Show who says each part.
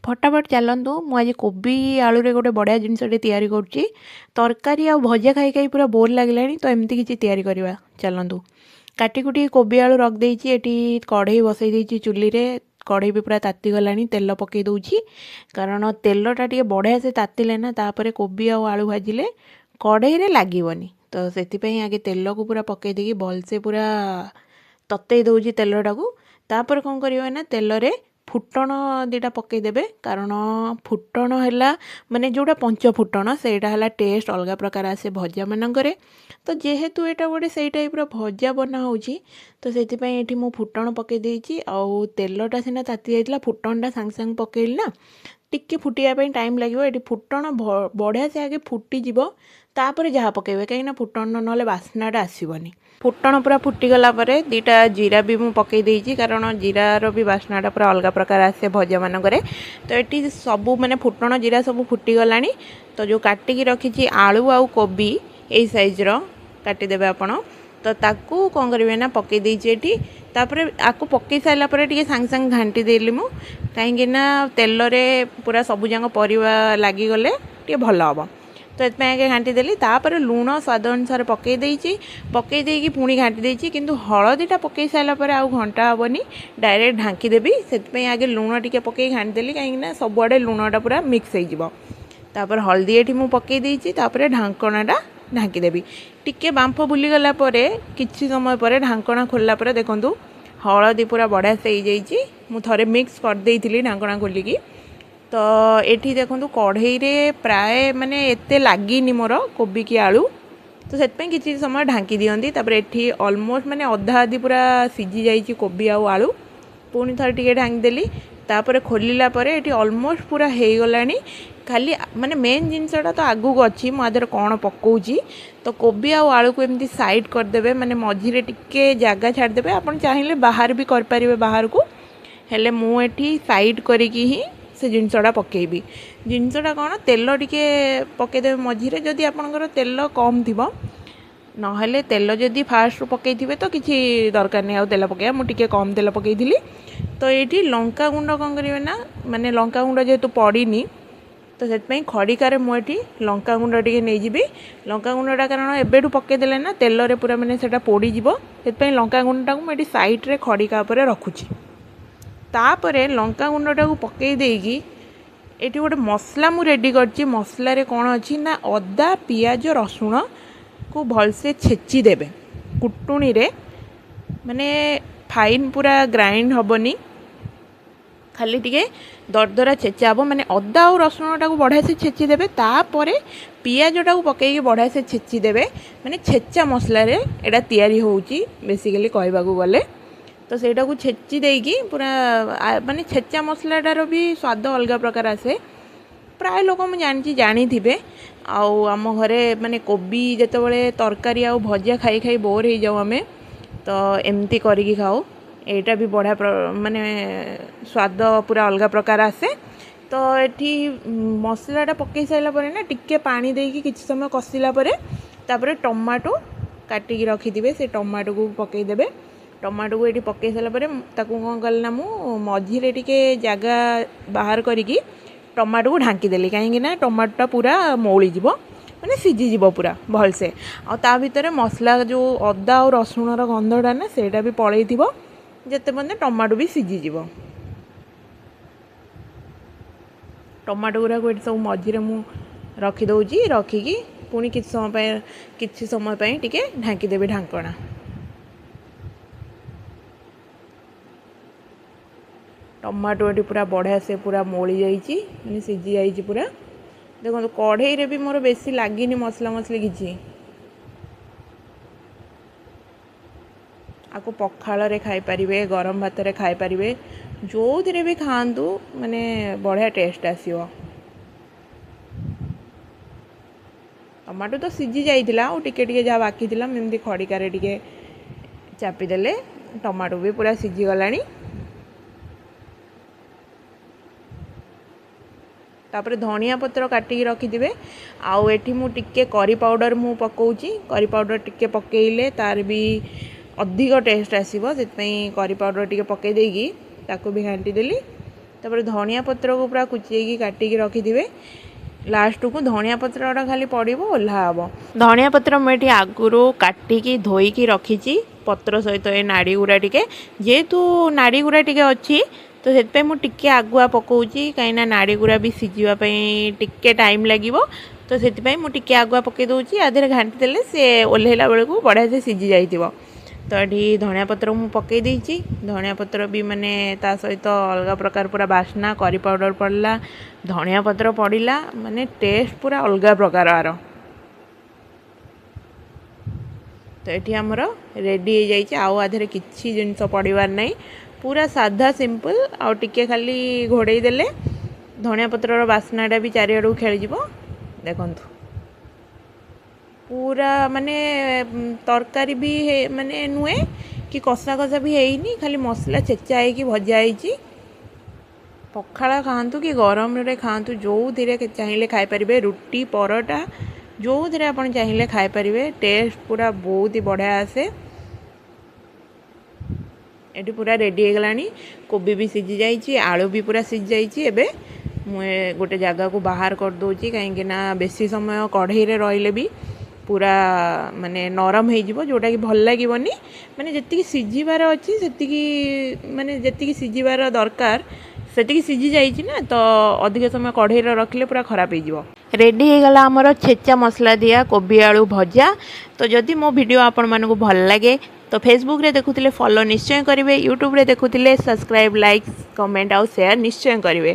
Speaker 1: ଫଟାଫଟ ଚାଲନ୍ତୁ। ମୁଁ ଆଜି କୋବି ଆଳୁରେ ଗୋଟେ ବଢ଼ିଆ ଜିନିଷଟେ ତିଆରି କରୁଛି। ତରକାରୀ ଆଉ ଭଜା ଖାଇ ଖାଇ ପୁରା ବୋର୍ ଲାଗିଲାଣି, ତ ଏମିତି କିଛି ତିଆରି କରିବା ଚାଲନ୍ତୁ। କାଟି କୁଟି କୋବି ଆଳୁ ରଖିଦେଇଛି। ଏଠି କଢ଼େଇ ବସେଇ ଦେଇଛି ଚୁଲିରେ। କଢ଼େଇ ବି ପୁରା ତାତିଗଲାଣି। ତେଲ ପକାଇ ଦେଉଛି, କାରଣ ତେଲଟା ଟିକେ ବଢ଼ିଆ ସେ ତାତିଲେ ନା ତାପରେ କୋବି ଆଉ ଆଳୁ ଭାଜିଲେ କଢ଼େଇରେ ଲାଗିବନି। ତ ସେଥିପାଇଁ ଆଗେ ତେଲକୁ ପୁରା ପକାଇ ଦେଇକି ଭଲସେ ପୁରା ତତେଇ ଦେଉଛି ତେଲଟାକୁ। ତାପରେ କ'ଣ କରିବେ ନା ତେଲରେ ଫୁଟଣ ଦୁଇଟା ପକାଇଦେବେ, କାରଣ ଫୁଟଣ ହେଲା ମାନେ ଯେଉଁଟା ପଞ୍ଚ ଫୁଟଣ, ସେଇଟା ହେଲା ଟେଷ୍ଟ ଅଲଗା ପ୍ରକାର ଆସେ ଭଜାମାନଙ୍କରେ। ତ ଯେହେତୁ ଏଇଟା ଗୋଟେ ସେଇ ଟାଇପ୍ର ଭଜା ବନା ହେଉଛି, ତ ସେଥିପାଇଁ ଏଠି ମୁଁ ଫୁଟଣ ପକାଇ ଦେଇଛି। ଆଉ ତେଲଟା ସିନା ତାତି ଯାଇଥିଲା, ଫୁଟଣଟା ସାଙ୍ଗେ ସାଙ୍ଗେ ପକାଇଲି ନା ଟିକେ ଫୁଟିବା ପାଇଁ ଟାଇମ୍ ଲାଗିବ। ଏଠି ଫୁଟଣ ବଢ଼ିଆ ସେ ଆଗେ ଫୁଟିଯିବ, ତାପରେ ଯାହା ପକାଇବେ, କାହିଁକିନା ଫୁଟଣ ନହେଲେ ବାସ୍ନାଟା ଆସିବନି। ଫୁଟଣ ପୁରା ଫୁଟିଗଲା ପରେ ଦୁଇଟା ଜିରା ବି ମୁଁ ପକାଇ ଦେଇଛି, କାରଣ ଜିରାର ବି ବାସ୍ନାଟା ପୁରା ଅଲଗା ପ୍ରକାର ଆସେ ଭଜାମାନଙ୍କରେ। ତ ଏଠି ସବୁ ମାନେ ଫୁଟଣ ଜିରା ସବୁ ଫୁଟିଗଲାଣି। ତ ଯେଉଁ କାଟିକି ରଖିଛି ଆଳୁ ଆଉ କୋବି, ଏଇ ସାଇଜ୍ର କାଟିଦେବେ ଆପଣ, ତ ତାକୁ କ'ଣ କରିବେ ନା ପକାଇ ଦେଇଛି ଏଠି। ତାପରେ ଆକୁ ପକାଇ ସାରିଲା ପରେ ଟିକେ ସାଙ୍ଗେ ସାଙ୍ଗେ ଘାଣ୍ଟି ଦେଲି ମୁଁ, କାହିଁକିନା ତେଲରେ ପୁରା ସବୁଯାକ ପରିବା ଲାଗିଗଲେ ଟିକେ ଭଲ ହେବ। ତ ଏଥିପାଇଁ ଆଗେ ଘାଣ୍ଟି ଦେଲି। ତାପରେ ଲୁଣ ସ୍ୱାଦ ଅନୁସାରେ ପକାଇ ଦେଇଛି। ପକାଇ ଦେଇକି ପୁଣି ଘାଣ୍ଟି ଦେଇଛି, କିନ୍ତୁ ହଳଦୀଟା ପକାଇ ସାରିଲା ପରେ ଆଉ ଘଣ୍ଟା ହେବନି, ଡାଇରେକ୍ଟ ଢାଙ୍କିଦେବି। ସେଥିପାଇଁ ଆଗେ ଲୁଣ ଟିକେ ପକାଇ ଘାଣ୍ଟି ଦେଲି, କାହିଁକିନା ସବୁଆଡ଼େ ଲୁଣଟା ପୁରା ମିକ୍ସ ହେଇଯିବ। ତାପରେ ହଳଦୀ ଏଠି ମୁଁ ପକାଇ ଦେଇଛି। ତାପରେ ଢାଙ୍କଣାଟା ଢାଙ୍କିଦେବି। ଟିକେ ବାମ୍ଫ ବୁଲିଗଲା ପରେ, କିଛି ସମୟ ପରେ ଢାଙ୍କଣା ଖୋଲିଲା ପରେ ଦେଖନ୍ତୁ ହଳଦୀ ପୁରା ବଢ଼ିଆ ସେ ହେଇଯାଇଛି। ମୁଁ ଥରେ ମିକ୍ସ କରିଦେଇଥିଲି ଢାଙ୍କଣା ଖୋଲିକି। ତ ଏଠି ଦେଖନ୍ତୁ କଢ଼େଇରେ ପ୍ରାୟ ମାନେ ଏତେ ଲାଗିନି ମୋର କୋବି କି ଆଳୁ, ତ ସେଥିପାଇଁ କିଛି ସମୟ ଢାଙ୍କି ଦିଅନ୍ତି। ତାପରେ ଏଠି ଅଲମୋଷ୍ଟ ମାନେ ଅଧା ଅଧି ପୁରା ସିଝି ଯାଇଛି କୋବି ଆଉ ଆଳୁ। ପୁଣି ଥରେ ଟିକେ ଢାଙ୍କିଦେଲି। ତାପରେ ଖୋଲିଲା ପରେ ଏଠି ଅଲମୋଷ୍ଟ ପୁରା ହେଇଗଲାଣି। ଖାଲି ମାନେ ମେନ୍ ଜିନିଷଟା ତ ଆଗକୁ ଅଛି, ମୁଁ ଆ ଦେହରେ କ'ଣ ପକାଉଛି। ତ କୋବି ଆଉ ଆଳୁକୁ ଏମିତି ସାଇଡ଼୍ କରିଦେବେ, ମାନେ ମଝିରେ ଟିକେ ଜାଗା ଛାଡ଼ିଦେବେ। ଆପଣ ଚାହିଁଲେ ବାହାର ବି କରିପାରିବେ ବାହାରକୁ, ହେଲେ ମୁଁ ଏଠି ସାଇଡ଼୍ କରିକି ହିଁ ସେ ଜିନିଷଟା ପକାଇବି। ଜିନିଷଟା କ'ଣ, ତେଲ ଟିକେ ପକାଇଦେବେ ମଝିରେ ଯଦି ଆପଣଙ୍କର ତେଲ କମ୍ ଥିବ। ନହେଲେ ତେଲ ଯଦି ଫାଷ୍ଟରୁ ପକାଇଥିବେ ତ କିଛି ଦରକାର ନାହିଁ ଆଉ ତେଲ ପକାଇବା। ମୁଁ ଟିକେ କମ୍ ତେଲ ପକାଇଥିଲି। ତ ଏଇଠି ଲଙ୍କା ଗୁଣ୍ଡ କ'ଣ କରିବେ ନା, ମାନେ ଲଙ୍କା ଗୁଣ୍ଡ ଯେହେତୁ ପଡ଼ିନି, ତ ସେଥିପାଇଁ ଖଡ଼ିକାରେ ମୁଁ ଏଠି ଲଙ୍କା ଗୁଣ୍ଡ ଟିକେ ନେଇଯିବି। ଲଙ୍କା ଗୁଣ୍ଡଟା କାରଣ ଏବେଠୁ ପକାଇଦେଲେ ନା ତେଲରେ ପୁରା ମାନେ ସେଇଟା ପୋଡ଼ିଯିବ, ସେଥିପାଇଁ ଲଙ୍କା ଗୁଣ୍ଡଟାକୁ ମୁଁ ଏଠି ସାଇଡ଼୍ରେ ଖଡ଼ିକା ଉପରେ ରଖୁଛି। ତାପରେ ଲଙ୍କା ଗୁଣ୍ଡଟାକୁ ପକାଇ ଦେଇକି ଏଠି ଗୋଟେ ମସଲା ମୁଁ ରେଡ଼ି କରିଛି। ମସଲାରେ କ'ଣ ଅଛି ନା ଅଦା, ପିଆଜ, ରସୁଣକୁ ଭଲସେ ଛେଚି ଦେବେ କୁଟୁଣିରେ, ମାନେ ଫାଇନ୍ ପୁରା ଗ୍ରାଇଣ୍ଡ ହେବନି, ଖାଲି ଟିକେ ଦରଦରା ଛେଚା ହେବ। ମାନେ ଅଦା ଆଉ ରସୁଣଟାକୁ ବଢ଼ିଆ ସେ ଛେଚି ଦେବେ, ତାପରେ ପିଆଜଟାକୁ ପକାଇକି ବଢ଼ିଆ ସେ ଛେଚି ଦେବେ। ମାନେ ଛେଚା ମସଲାରେ ଏଇଟା ତିଆରି ହେଉଛି ବେସିକାଲି କହିବାକୁ ଗଲେ। ତ ସେଇଟାକୁ ଛେଚି ଦେଇକି ପୁରା ମାନେ ଛେଚା ମସଲାଟାର ବି ସ୍ୱାଦ ଅଲଗା ପ୍ରକାର ଆସେ। ପ୍ରାୟ ଲୋକ ମୁଁ ଜାଣିଛି ଜାଣିଥିବେ। ଆଉ ଆମ ଘରେ ମାନେ କୋବି ଯେତେବେଳେ ତରକାରୀ ଆଉ ଭଜା ଖାଇ ଖାଇ ବୋର୍ ହେଇଯାଉ ଆମେ, ତ ଏମିତି କରିକି ଖାଉ। ଏଇଟା ବି ବଢ଼ିଆ ମାନେ ସ୍ୱାଦ ପୁରା ଅଲଗା ପ୍ରକାର ଆସେ। ତ ଏଠି ମସଲାଟା ପକାଇ ସାରିଲା ପରେ ନା ଟିକେ ପାଣି ଦେଇକି କିଛି ସମୟ କଷିଲା ପରେ ତାପରେ ଟମାଟୋ କାଟିକି ରଖିଥିବେ, ସେ ଟମାଟୋକୁ ପକାଇଦେବେ। ଟମାଟୋକୁ ଏଠି ପକାଇ ସାରିଲା ପରେ ତାକୁ କ'ଣ କଲି ନା ମୁଁ ମଝିରେ ଟିକେ ଜାଗା ବାହାର କରିକି ଟମାଟୋକୁ ଢାଙ୍କିଦେଲି, କାହିଁକିନା ଟମାଟୋଟା ପୁରା ମଉଳିଯିବ, ମାନେ ସିଝିଯିବ ପୁରା ଭଲସେ। ଆଉ ତା ଭିତରେ ମସଲା ଯେଉଁ ଅଦା ଆଉ ରସୁଣର ଗନ୍ଧଟା ନା ସେଇଟା ବି ପଳେଇଥିବ, ଯେତେ ପର୍ଯ୍ୟନ୍ତ ଟମାଟୋ ବି ସିଝିଯିବ। ଟମାଟୋ ଗୁଡ଼ାକୁ ଏଠି ସବୁ ମଝିରେ ମୁଁ ରଖିଦେଉଛି। ରଖିକି ପୁଣି କିଛି ସମୟ ପାଇଁ ଟିକେ ଢାଙ୍କିଦେବି ଢାଙ୍କଣା। ଟମାଟୋ ଏଠି ପୁରା ବଢ଼ିଆ ସେ ପୁରା ମଉଳି ଯାଇଛି, ମାନେ ସିଝି ଯାଇଛି ପୁରା। ଦେଖନ୍ତୁ କଢ଼େଇରେ ବି ମୋର ବେଶୀ ଲାଗିନି ମସଲା ମସଲି କିଛି। ଆକୁ ପଖାଳରେ ଖାଇପାରିବେ, ଗରମ ଭାତରେ ଖାଇପାରିବେ, ଯେଉଁଥିରେ ବି ଖାଆନ୍ତୁ ମାନେ ବଢ଼ିଆ ଟେଷ୍ଟ ଆସିବ। ଟମାଟୋ ତ ସିଝି ଯାଇଥିଲା, ଆଉ ଟିକେ ଟିକେ ଯାହା ବାକି ଥିଲା ମୁଁ ଏମିତି ଖଡ଼ିକାରେ ଟିକେ ଚାପିଦେଲେ ଟମାଟୋ ବି ପୁରା ସିଝିଗଲାଣି। ତାପରେ ଧନିଆ ପତ୍ର କାଟିକି ରଖିଥିବେ। ଆଉ ଏଠି ମୁଁ ଟିକେ କରି ପାଉଡ଼ର ମୁଁ ପକାଉଛି। କରି ପାଉଡ଼ର ଟିକେ ପକାଇଲେ ତାର ବି ଅଧିକ ଟେଷ୍ଟ ଆସିବ, ସେଥିପାଇଁ କରି ପାଉଡ଼ର ଟିକେ ପକାଇ ଦେଇକି ତାକୁ ବି ଘାଣ୍ଟି ଦେଲି। ତାପରେ ଧନିଆ ପତ୍ରକୁ ପୁରା କୁଚେଇକି କାଟିକି ରଖିଥିବେ। ଲାଷ୍ଟକୁ ଧନିଆ ପତ୍ରଟା ଖାଲି ପଡ଼ିବ, ଓହ୍ଲା ହେବ। ଧନିଆ ପତ୍ର ମୁଁ ଏଠି ଆଗରୁ କାଟିକି ଧୋଇକି ରଖିଛି ପତ୍ର ସହିତ। ଏ ନାଡ଼ି ଗୁଡ଼ା ଟିକେ, ଯେହେତୁ ନାଡ଼ି ଗୁଡ଼ା ଟିକେ ଅଛି, ତ ସେଥିପାଇଁ ମୁଁ ଟିକେ ଆଗୁଆ ପକାଉଛି, କାହିଁକିନା ନାଡ଼ି ଗୁଡ଼ା ବି ସିଝିବା ପାଇଁ ଟିକେ ଟାଇମ୍ ଲାଗିବ। ତ ସେଥିପାଇଁ ମୁଁ ଟିକେ ଆଗୁଆ ପକାଇ ଦେଉଛି। ଆ ଦେହରେ ଘାଣ୍ଟି ଦେଲେ ସେ ଓହ୍ଲେଇଲା ବେଳକୁ ବଢ଼ିଆ ସେ ସିଝି ଯାଇଥିବ। ତ ଏଠି ଧନିଆ ପତ୍ର ମୁଁ ପକାଇ ଦେଇଛି। ଧନିଆ ପତ୍ର ବି ମାନେ ତା ସହିତ ଅଲଗା ପ୍ରକାର ପୁରା ବାସ୍ନା। କରି ପାଉଡ଼ର ପଡ଼ିଲା, ଧନିଆ ପତ୍ର ପଡ଼ିଲା, ମାନେ ଟେଷ୍ଟ ପୁରା ଅଲଗା ପ୍ରକାର ଆର। ତ ଏଠି ଆମର ରେଡ଼ି ହେଇଯାଇଛି, ଆଉ ଆ ଦେହରେ କିଛି ଜିନିଷ ପଡ଼ିବାର ନାହିଁ। ପୁରା ସାଧା ସିମ୍ପଲ୍। ଆଉ ଟିକେ ଖାଲି ଘୋଡ଼େଇ ଦେଲେ ଧନିଆ ପତ୍ରର ବାସ୍ନାଟା ବି ଚାରିଆଡ଼କୁ ଖେଳିଯିବ। ଦେଖନ୍ତୁ, ପୁରା ମାନେ ତରକାରୀ ବି ମାନେ ନୁହେଁ କି କଷା କଷା ବି ହେଇନି, ଖାଲି ମସଲା ଛେଚା ହେଇକି ଭଜା ହେଇଛି। ପଖାଳ ଖାଆନ୍ତୁ କି ଗରମରେ ଖାଆନ୍ତୁ, ଯେଉଁଥିରେ ଚାହିଁଲେ ଖାଇପାରିବେ। ରୁଟି, ପରଟା, ଯେଉଁଥିରେ ଆପଣ ଚାହିଁଲେ ଖାଇପାରିବେ। ଟେଷ୍ଟ ପୁରା ବହୁତ ହି ବଢ଼ିଆ ଆସେ। ଏଠି ପୁରା ରେଡ଼ି ହେଇଗଲାଣି। କୋବି ବି ସିଝି ଯାଇଛି, ଆଳୁ ବି ପୁରା ସିଝି ଯାଇଛି। ଏବେ ମୁଁ ଗୋଟେ ଜାଗାକୁ ବାହାର କରିଦେଉଛି, କାହିଁକିନା ବେଶୀ ସମୟ କଢ଼େଇରେ ରହିଲେ ବି ପୁରା ମାନେ ନରମ ହେଇଯିବ, ଯେଉଁଟାକି ଭଲ ଲାଗିବନି। ମାନେ ଯେତିକି ସିଝିବାର ଅଛି ସେତିକି, ମାନେ ଯେତିକି ସିଝିବାର ଦରକାର ସେତିକି ସିଝି ଯାଇଛି ନା, ତ ଅଧିକ ସମୟ କଢ଼େଇରେ ରଖିଲେ ପୁରା ଖରାପ ହେଇଯିବ। ରେଡ଼ି ହେଇଗଲା ଆମର ଛେଚା ମସଲା ଦିଆ କୋବି ଆଳୁ ଭଜା। ତ ଯଦି ମୋ ଭିଡ଼ିଓ ଆପଣମାନଙ୍କୁ ଭଲ ଲାଗେ, ତ ଫେସବୁକ୍ରେ ଦେଖୁଥିଲେ ଫଲୋ ନିଶ୍ଚୟ କରିବେ, ୟୁଟ୍ୟୁବ୍ରେ ଦେଖୁଥିଲେ ସବସ୍କ୍ରାଇବ୍, ଲାଇକ୍, କମେଣ୍ଟ ଆଉ ସେୟାର ନିଶ୍ଚୟ କରିବେ।